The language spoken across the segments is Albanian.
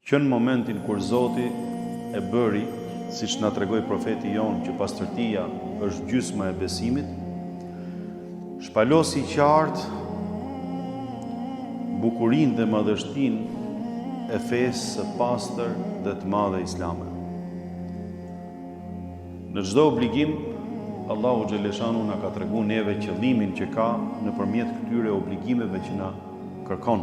Që në momentin kur Zoti e bëri, siç na tregoi profeti jonë që pastërtia është gjysma e besimit, shpalosi qartë bukurinë dhe madhështinë e fesë së pastër dhe të madhe islame. Në çdo obligim, Allahu xheleshanuhu na ka tregu neve qëllimin që ka nëpërmjet këtyre obligimeve që na kërkon.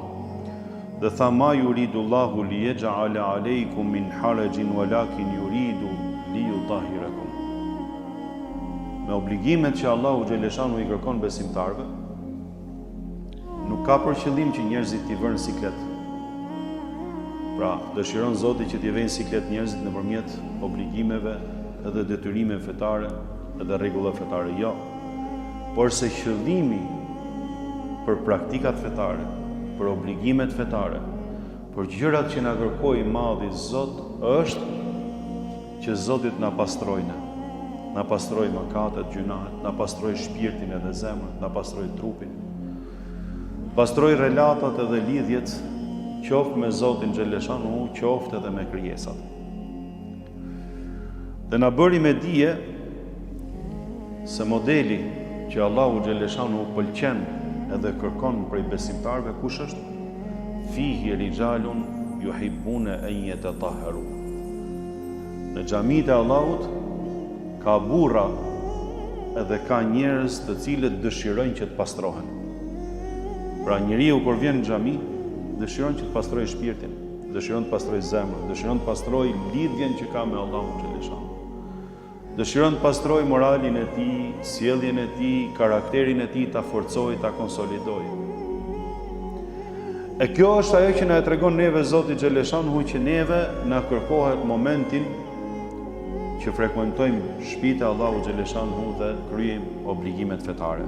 Dhe tha ma yuridullahu li yaj'ala alejkum min harajin walakin yuridu li yutahhirakum. Me obligimet që Allahu xheleshanuhu i kërkon besimtarëve, nuk ka për qëllim që njerëzit t'i vërë në siklet. Pra, dëshiron Zoti që t'i vejë në siklet njerëzit nëpërmjet obligimeve edhe detyrimeve fetare edhe rregullave fetare. Jo. Por se qëllimi për praktikat fetare, për obligimet fetare, për gjërat që na kërkoi i madhi Zot është që Zoti të na pastrojë ne. Na pastrojë mëkatet, gjynahet, na pastrojë shpirtin edhe zemrën, na pastrojë trupin. Pastrojë relatat edhe lidhjet, qoftë me Zotin xheleshanuhu, qoftë edhe me krijesat. Dhe na bëri me dije se modeli që Allahu xheleshanuhu pëlqen edhe kërkon prej besimtarëve kush është? Fihi rixhalun juhibbune en jetetahheru. Në xhamitë e Allahut ka burra edhe ka njerëz të cilët dëshirojnë që të pastrohen. Pra njeriu kur vjen në xhami, dëshiron që të pastrojë shpirtin. Dëshiron të pastrojë zemrën, dëshiron të pastrojë lidhjen që ka me Allahun xheleshanuhu. Dëshiron të pastrojë moralin e tij, sjelljen e tij, karakterin e tij, ta forcojë, ta konsolidojë. E kjo është ajo që na e tregon neve Zoti xheleshanuhu që neve na kërkohet momentin që frekuentojmë shpitë e Allahut xheleshanuhu dhe kryejmë obligimet fetare.